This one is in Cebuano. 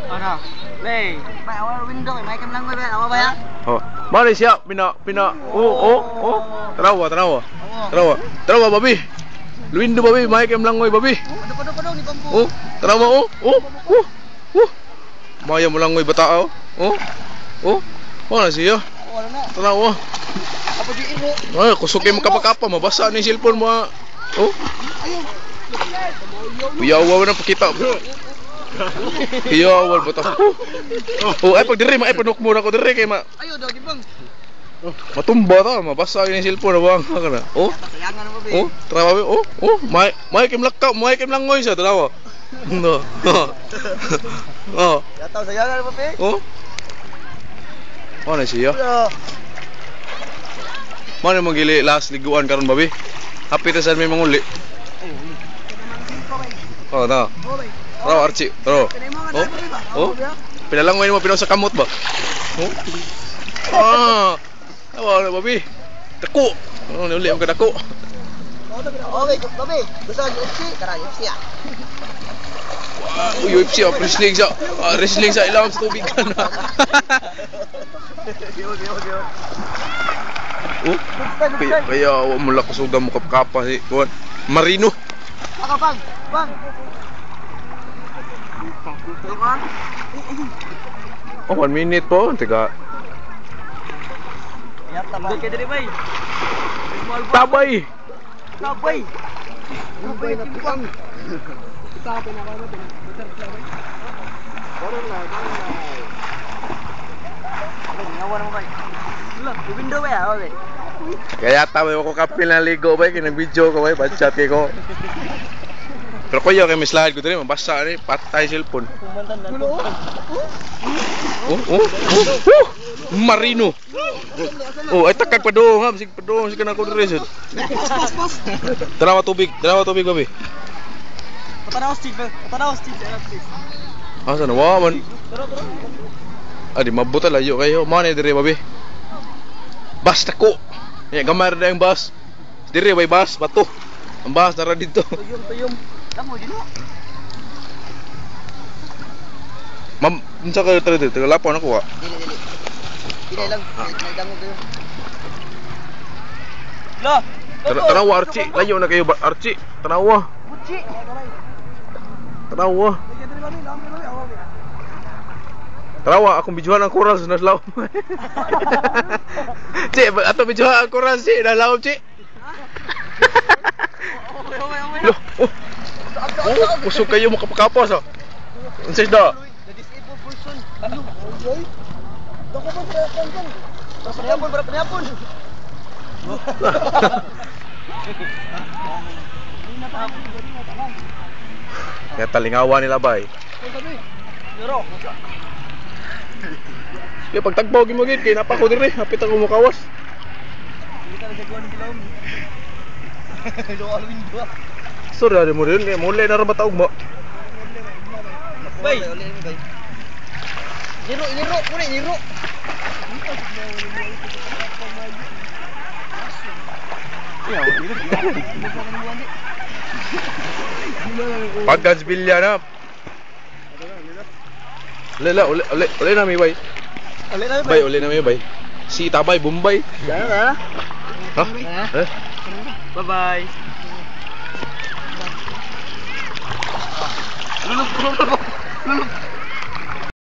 Ano? Lay. Bay, awa window kay may kam lang bay, awa ba ya? Oh. Mari siya pina pina oh. Tanawa, tanawa. Tanawa. Tanawa babi. Luindo babi, may kem langoy babi. Padung padung ni bambu. Oh, tanawa oh. Oh, oh. Oh. Maya mo langoy bata oh. Oh. Oh. Mana siya? Wala na. Tanawa. Apa di iro? Ay, kusog kay makapakapa, mabasa ni cellphone mo. Ah. Oh. Kuyawa na pakita. Kuyawa ba ta? Oh, ay pag diri ma ay panuk mo na ko diri kay ma Ayo daw di bang. matumba ta, mabasa ni cellphone na bang ka na. Oh. Sayangan mo ba? Oh, tara ba? Oh, oh, may kim lakaw, may kim langoy sa tanawa. No. Oh. Yataw sayangan mo be. Oh. Ano siya? Mano mo gili last liguan karon babi? Happy ta sa may manguli. Oh, na. Tara, Archie. Tara. Oh. Oh. Pinalangoy mo pinaw sa kamot ba? Oh. Ah. Awa na babi. Dako. Oh, uli ang kadako. Okay, babi. Gusto ka UFC? Tara, UFC ah. Uy, UFC ah, wrestling sa wrestling sa ilawom sa tubig ka na. Oh. Kaya wa mo lakas mo kapkapa si kuan. Marino. Ako bang, bang. Oh, 1 minute po. Tiga. Tabay. Tabay. Tabay na timpang. Tabay na kayo natin. Butterfly. Butterfly. Window ba ya? Kaya tama ko kapil na ligo ba kay nag-video ko ba chat kay ko. Pero kuya kay may slide ko diri mabasa ni patay cellphone. Oh, oh, oh, oh. Marino. Oh, ay takag pa do ha, sig pa do sig kana ko diri sud. Pas pas. Tanawa tubig babi. Patanaw Steve, patanaw Steve, please. Asa na wa man. Ah, di mabuta layo kayo. Mo ni diri babi. Bas tako. Ya gamay ra yung bus. Diri bay bus bato. Ang bus nara dito. Tuyom, tuyom. Tamo din mo. Ma'am, unsa kayo tara dito? Taga na ko ah. Dili dili. Dili lang, nagdangog kayo. La. Tanawa Archie, layo na kayo ba Archie. Tanawa. Butchi. Tanawa. Tanawa akong bidyuhan ang coral sa naslaw. Cik, ato bidyuhan ang coral cik, naslaw cik. Loh, oh. Oh, kusog kayo makapakapas ah. Unsa isda? The disabled person. Dako ba sa kan? Panihapon, para panihapon. Kaya talingawa nila bay. Kaya pagtagbaw gid mo gid kay napa ko diri, hapit ako mukawas. Sorry ari mo rin kay muli na ra ba taog mo. Bay. Niro, niro, muna niro. Pagkansbilya na. Uli la, uli, uli, uli na mi bay. Uli na mi bay. Uli na mi bay. Si Tabay, Bombay. Ha? Eh? Bye-bye. Lulub, lulub, lulub.